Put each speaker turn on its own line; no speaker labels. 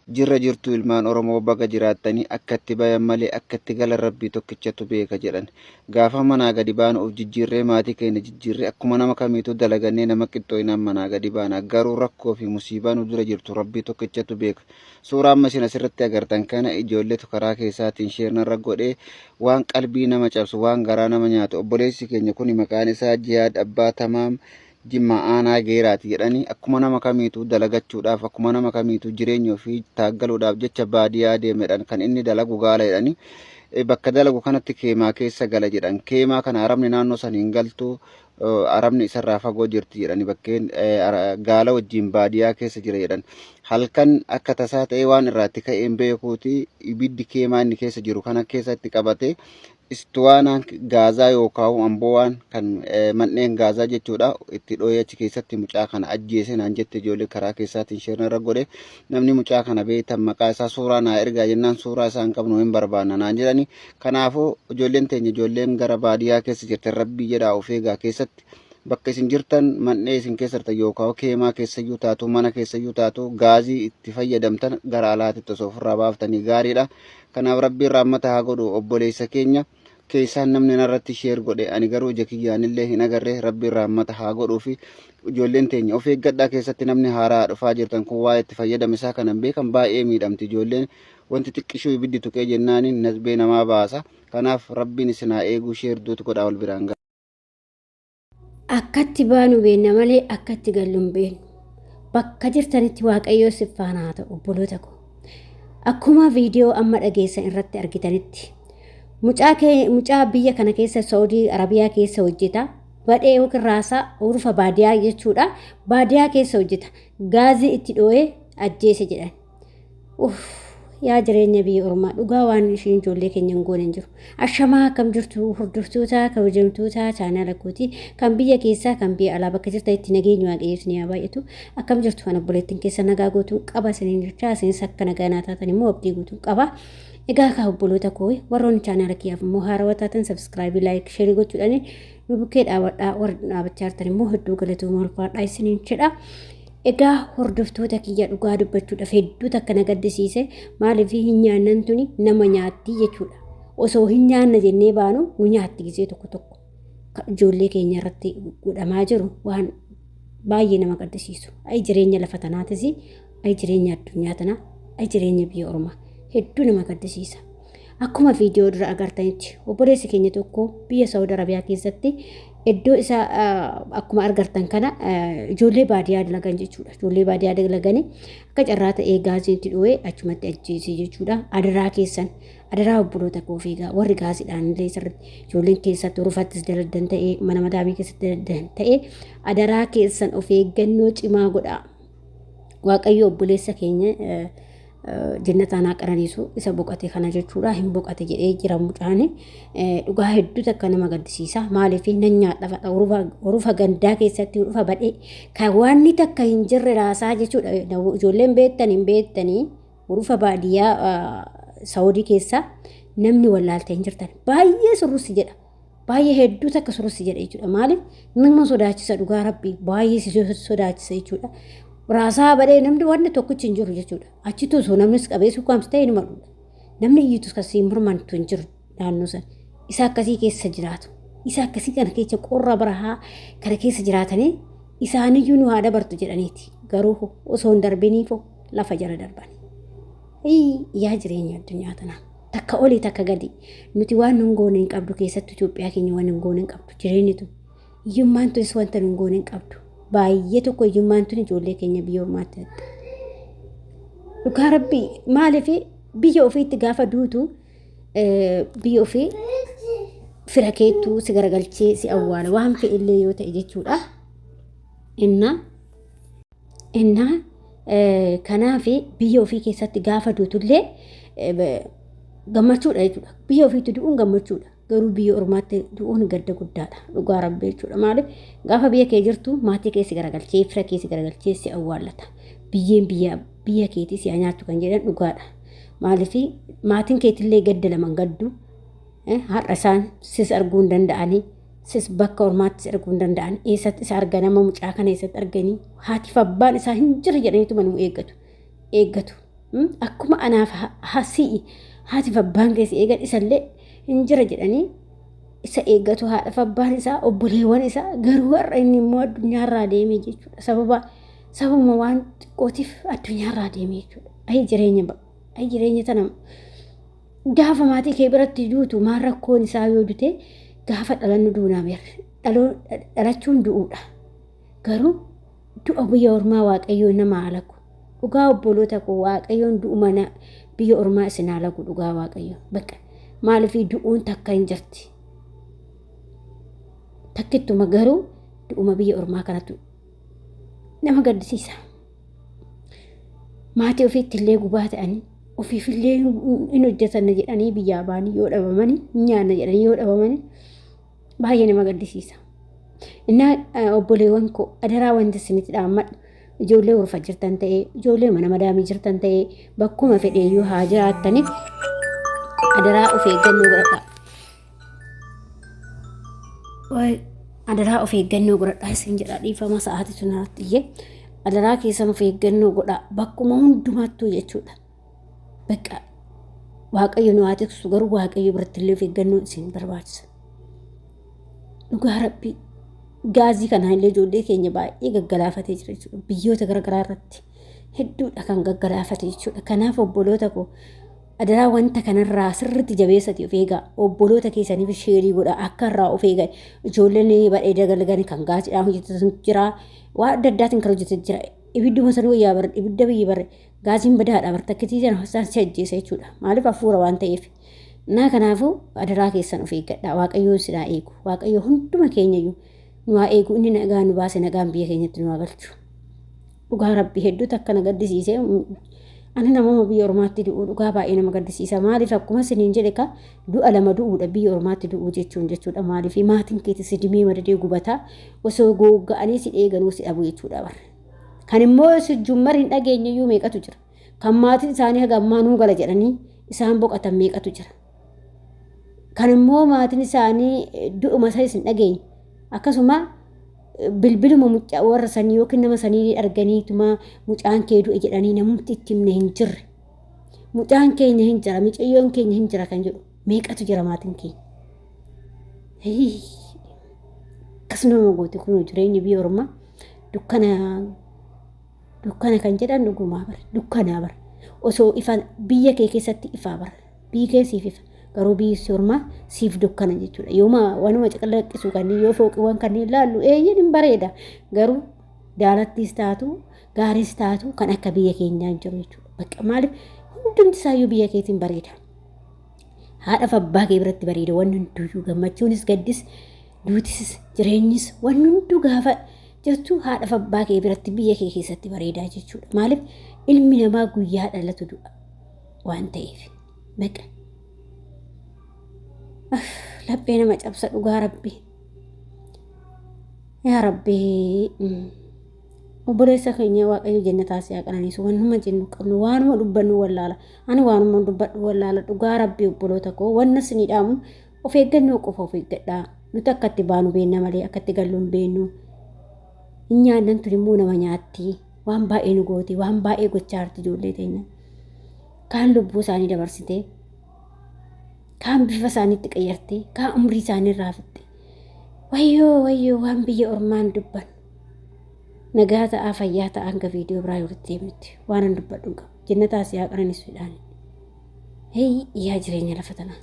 Jirra jirtuu ilmaan Oromoo baga jiraattanii akka itti bayan malee akka itti galan Rabbii tokkichatu beeka jedhan. Gaafa manaa gadi baanu of jijjiirree maatii keenya jijjiirree akkuma nama kamiituu dalagannee nama qixxooynaan manaa gadi baana. Garuu rakkoo fi musiibaa nu dura jirtu Rabbii tokkichatu beeka. Suuraa amma isin asirratti agartan kana ijoolletu karaa keessaatiin share narra godhee waan qalbii nama cabsu waan garaa nama nyaatu obboleessi keenya kuni maqaan isaa Jihaad Abbaa Tamaam Jimmaa Aanaa Geeraati jedhanii akkuma nama kamiituu dalagachuudhaaf akkuma nama kamiituu jireenya ofii taaggaluudhaaf jecha baadiyaa deemedhan kan inni dalagu gaala jedhanii bakka dalagu kanatti keemaa keessa gala jedhan keemaa kana arabni naannoo san hin galtu arabni isarraa fagoo jirti jedhani bakkeen gaala wajjin baadiyaa keessa jira jedhan halkan akka tasaa ta'ee waan irraatti ka'een beekuuti ibiddi keemaa inni keessa jiru kana keessatti qabate Istuwaanaan gaazaa yookaan amboowaan kan manneen gaazaa jechuudha itti dhooyee achi keessatti mucaa kana ajjeese naan jette ijoollee karaa keessaatiin sheerna irra godhe namni mucaa kana beektan maqaa isaa suuraa naa ergaa jennaan suuraa isaa hin qabnu hin barbaanna naan jedhani kanaafuu ijoolleen teenya ijoolleen gara baadiyyaa keessa jirtan rabbii jedhaa of eegaa keessatti bakka isin jirtan man'ee isin keessa jirtan yookaan keemaa keessayyuu taatu mana keessayyuu taatu gaazii itti fayyadamtan gara alaatitti osoo ofirraa baaftanii gaariidha. Kanaaf rabbiin rahmata haa godhu obboleessa keenya keessaan namni narratti sheer godhe ani garuu ija kiyyaanillee hin agarre rabbiin rahmata haa godhuufi ijoolleen teenya of eeggadhaa keessatti namni haaraa dhufaa jirtan kun waa'ee itti fayyadama isaa kanan beekan baay'ee miidhamti ijoolleen wanti xiqqishuu ibiddi tuqee jennaaniin nasbee namaa baasa kanaaf rabbiin isin haa eeguu sheer duutu godhaa wal biraan ga'a.
Akkatti baanu beenna malee akkatti gallu hin beeknu. Bakka jirtanitti Waaqayyoo si faana haa ta'u obboloota koo. Akkuma viidiyoo amma dhageessan irratti argitanitti mucaa kee mucaa biyya kana keessa Saudii Arabiyaa keessa hojjeta. Badhee yookiin raasaa urufa baadiyaa jechuudha. Baadiyaa keessa hojjeta. Gaazii itti dhoo'ee ajjeese jedhan. Uff yaa jireenya biyya ormaa dhugaa waan ishiin ijoollee keenya hin goone hin jiru. Ashamaa akkam jirtu hordoftoota kabajamtoota chaanaala kooti kan biyya keessaa kan biyya alaa bakka jirtanitti nageenyi waaqayyo isin haa baay'atu. Akkam jirtu kan obboleettiin keessa nagaa guutuun qaba isiniin jechaa isinis akka nagaa naa taatan immoo abdii guutuun qaba. Egaa kaa obboloota koo warroonni chaanaala kiyyaaf immoo haarawaa taatan sabskraayibii laayik sheerii gochuudhaan nu bukkee dhaabadhaa warri dhaabachaa jirtan immoo hedduu galatooma ulfaadhaa isiniin jedha. Egaa hordoftoota kiyya dhugaa dubbachuudhaaf hedduu takka na gaddisiise maaliif hin nyaannan tuni nama nyaatti jechuudha. Osoo hin nyaanna jennee baanu nu nyaatti gisee tokko tokko. Kan ijoollee keenya irratti godhamaa jiru waan baay'ee nama gaddisiisu. Ay jireenya lafa tanaatis, ay jireenya addunyaa tanaa, ay jireenya biyya ormaa hedduu nama gaddisiisa. Akkuma viidiyoo dura agartanitti obboleessi keenya tokko biyya Saawud Arabiyaa keessatti iddoo isaa akkuma argartan kana ijoollee baadiyyaa dalagan jechuudha. Ijoollee baadiyyaa dalaganii akka carraa ta'ee gaaziin itti dho'ee achumatti ajjeese jechuudha. Adaraa keessan adaraa obboloota koo fiigaa warri gaaziidhaan illee sirriitti ijoolleen keessatti rufattis dalagan ta'ee mana madaamii keessatti dalagan ta'ee adaraa keessan of eeggannoo cimaa godhaa. Waaqayyo obboleessa keenya jannataan haa qananiisu isa boqate kana jechuudha hin boqate jedhee jira mucaan dhugaa hedduu takka nama gaddisiisa maaliif nan nyaadha fadha urufa gandaa keessatti urufa badhee kan waanni takka hin jirre raasaa jechuudha ijoolleen beektan hin beektanii urufa baadiyyaa saawudii keessa namni wallaalte hin jirtan baay'ee surrusi jedha Baay'ee hedduu takka surussi jedha jechuudha. Maaliif nama sodaachisa dhugaa rabbii baay'ee si sodaachisa jechuudha. Raasaa badhee namni wanni tokkichi hin jiru jechuudha. Achitti osoo namnis qabee sukkaamsi ta'e numa dhuudha. Namni iyyitus kan siin mormantu hin jiru naannoo sana. Isa akkasii keessa jiraatu. Isa akkasii kana keessa qorra barahaa kana keessa jiraatanii isaaniyyuu nu haa dabartu jedhaniiti. Garuu osoo hin darbiniifoo lafa jala darbani. Yaa jireenya addunyaa tanaa. Takka olii takka gadi. Nuti waan nun goone hin qabdu keessattuu Itoophiyaa keenya waan nun goone hin qabdu. Jireenyi tun. Hiyyummaan tunis wanta nun goone hin qabdu. Baay'ee tokko hiyyummaan tun ijoollee keenya biyya ormaatti hatte. Dhugaa rabbii maaliif biyya ofiitti gaafa duutu biyya ofii fira keettuu si garagalchee si awwaala waan fe'ellee yoo ta'e jechuudha. Innaa Innaa kanaaf biyya ofii keessatti gaafa duutullee gammachuudha jechuudha. Biyya ofiitti du'uun gammachuudha. Garuu biyya ormaatti du'uun gadda guddaadha. Dhugaa rabbi jechuudha. Maaliif gaafa biyya kee jirtu maatii kee si garagalchee fira kee si garagalchee si awwaallata. Biyyeen biyya biyya keetii si haa nyaattu kan jedhan dhugaadha. Maaliif maatiin keetillee gadda laman gaddu. Har'a isaan sis arguu hin danda'anii sis bakka ormaatti si arguu hin danda'an eessatti isa argan amma mucaa kana eessatti arganii haatiif abbaan isaa hin jira jedhaniituma nu eeggatu eeggatu. Akkuma anaaf si'i haatiif abbaan kee si eegan isallee hin jira jedhanii isa eeggatu haadhaaf abbaan isaa obboleewwan isaa garuu har'a inni immoo addunyaarraa deeme jechuudha. Sababa sababuma waan xiqqootiif addunyaarraa deeme jechuudha. Ayi jireenya ayi jireenya tana gaafa maatii kee biratti duutu maal rakkoon isaa yoo dute gaafa dhalannu duunaa beer dhalachuun du'uudha. Garuu du'a biyya ormaa waaqayyoo nama halaku. Dhugaa obboloota koo waaqayyoon du'uma biyya ormaa isin halaku dhugaa waaqayyo. Bakka maaliif du'uun takka hin jirti. Takkittuma garuu du'uma biyya ormaa kanatu nama gaddisiisa. Maatii ofiitti illee gubaa ta'anii ofiifillee hin hojjetanna jedhanii biyyaa ba'anii yoo dhabamanii hin nyaanna jedhanii yoo dhabamanii baay'ee nama gaddisiisa. Innaa obboleewwan koo adaraa wanti isinitti dhaammadhu ijoollee urfa jirtan ta'ee ijoollee mana madaamii jirtan ta'ee bakkuma fedheeyyuu haa jiraattaniif adaraa of eeggannoo godhadhaa. Adaraa of eeggannoo godhadhaa isin jedha dhiifama sa'aatii sun irratti iyyee adaraa keessan of eeggannoo godhaa bakkuma hundumattuu jechuudha. Bakka waaqayyo nu haa tiksu garuu waaqayyo biratti illee of eeggannoon isin barbaachisa. Dhugaa rabbii gaazii kanaan illee ijoollee keenya baay'ee gaggalaafatee jira jechuudha. Biyyoota garaagaraa irratti hedduudha kan gaggalaafate jechuudha. Kanaaf obboloota koo adaraa wanta kanarraa sirriitti jabeessati of eegaa. Obboloota keessaniif sheerii godhaa akka irraa of eegan. Ijoolleen badhee dagalgan kan gaaziidhaan hojjetan jira. Waan adda addaatiin kan hojjetan jira. Ibidduma sanuu wayyaa bara ibidda biyyi bara gaaziin badaadha bara takkitii sana isaan si ajjeesa jechuudha. Maaliif hafuura waan ta'eef. Naa kanaafuu adaraa keessan of eeggadhaa. Waaqayyoon si haa eegu. Waaqayyo hunduma keenyayyuu nu haa eegu. Inni nagaa nu baase nagaan biyya keenyatti nu haa galchu. Dhugaa rabbi hedduutu akka na gaddisiise. Ani namuma biyya ormaatti du'u dhugaa baay'ee nama gaddisiisa. Maaliif akkuma isiniin jedhe ka du'a lama du'uudha biyya ormaatti du'uu jechuun jechuudha. Maaliif maatiin keetti si dimee madadee gubataa osoo googga'anii si dheeganuu si dhabu jechuudha bara. Kan immoo sijjummar hin dhageenye iyyuu meeqatu jira. Kan maatiin isaanii haga ammaa nuu gala jedhanii isaan boqotan meeqatu jira. Kan immoo maatiin isaanii du'uma isanis hin dhageenye. Akkasuma bilbiluma mucaa warra sanii yookiin nama sanii arganiituma mucaan kee du'e jedhanii namumti itti himne hin jirre. Mucaan keenya hin jira, mucayyoon keenya hin jira kan jedhu meeqatu jira maatiin keenya. Akkasuma nama gooti kun jireenyi biyya ormaa dukkana dukkana kan jedhan dhugumaa bara dukkanaa bara osoo ifa biyya kee keessatti ifaa bara biyyi kee siif ifa garuu biyyi si ormaa siif dukkana jechuudha yooma wanuma caqalaqqisu kanneen yoo fooqiiwwan kanneen laallu eeyyen hin bareeda garuu daalattiis taatu gaariis taatu kan akka biyya keenyaa hin jiru jechuudha bakka maaliif hundumti isaayyuu biyya keetiin bareeda haadhaaf abbaa kee biratti bareeda wanni hunduyyuu gammachuunis gaddis duutis jireenyis wanni hunduu gaafa jirtu haadhaaf abbaa kee biratti biyya kee keessatti bareedaa jechuudha. Maaliif ilmi namaa guyyaa dhalatu du'a waan ta'eef. Baqa. Laphee nama cabsa dhugaa rabbi. Yaa rabbi. Obboleessa keenya waaqayyo jannataa si haa qananiisu wanuma jennu qabnu waanuma dubbannu wallaala. Ani waanuma dubbadhu wallaala dhugaa rabbi obboloota koo wanna isinii dhaamu of eeggannoo qofa of eeggadhaa. Nuti akka itti baanu beenna malee akka itti gallu hin beennu. Hin nyaannan tun immoo nama nyaatti. Waan baay'ee nu gooti. Waan baay'ee gochaa jirti ijoollee teenya. Kaan lubbuu isaanii dabarsitee, kaan bifa isaaniitti qayyartee, kaan umrii isaanii irraa fixxe. Wayyoo wayyoo waan biyya ormaan dubban. Nagaa ta'aa fayyaa ta'aa hanga viidiyoo biraa walitti deemnutti waan an dubbadhu hin qabu. Jannataa si haa qananiisu jedhaan. Heyyi yaa jireenya lafa tanaa.